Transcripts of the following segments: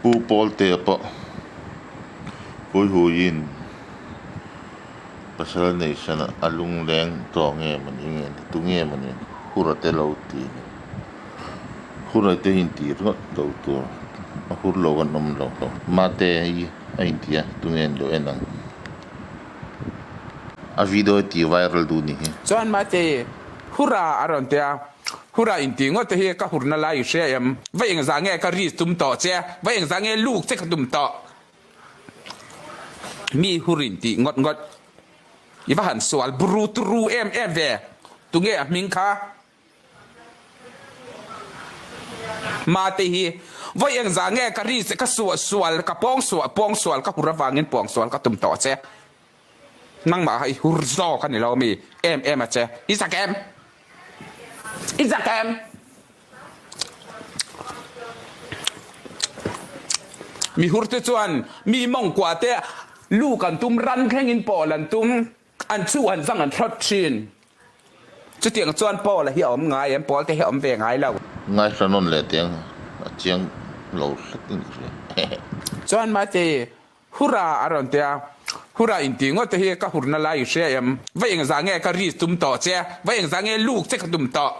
Pu Pawltea pawh hui huiin pasal nei san a lungleng tawh nge mawni nge ni tunge mawni hura te lo ti ni. Hura te hi intih ringawt lo tur a hur lo an awm lo. Mate hi a inti a tunge an lo en ang. A video hi ti viral duh ni hi. Chuan Mate hura a rawn ti a, hura intih ngawt te hi ka hurna lai i hria em? Va engzah nge ka ri tum tawh che? Va engzah nge luk che ka tum tawh? Mi hur intih ngawt ngawt i va han sual buru turu em em ve, tunge a hming kha? Mate hi vawi engzah nge ka ri che ka suah sual ka pawng suah pawng sual ka hur avangin pawng sual ka tum tawh che nangmah kha i hur zawk a ni lo mi em em a che i zak em i zak em mi hur te chuan mi mawngkua te lu kan tum ran thlengin pawl an tum An chu an zang an thlawt thin. Chutiang chuan Paula hi a awm ngai em? Paul te hi a awm ve ngai lo. Ngaihla nawn leh teh ang, a chiang lo hret in ka hria. Chuan Mate, Hurrah a rawn ti a. Hurrah intih ngawt te hi ka hurna lai i hria em? Va engzah nge ka ri tum tawh che? Va engzah nge luk che ka tum tawh?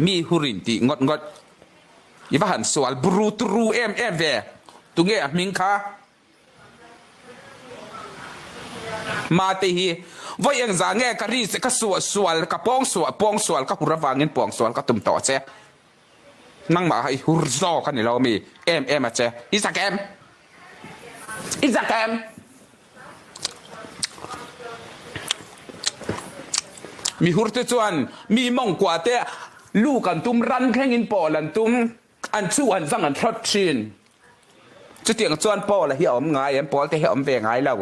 Mi hur intih ngawt ngawt. I va han sual buru turu em em ve. Tunge a hming kha? Mate hi vawi engzah nge ka ri che ka suah sual ka pawng suah pawng sual ka hur avangin pawng sual ka tum tawh che nangmah kha i hur zawk a ni lo mi em em a che i zak em i zak em mi hur te chuan mi mawngkua te lu kan tum ran thlengin pawl an tum an chu an zang an thlawt thin. Chutiang chuan Paula hi a awm ngai em? Paul te hi a awm ve ngai lo.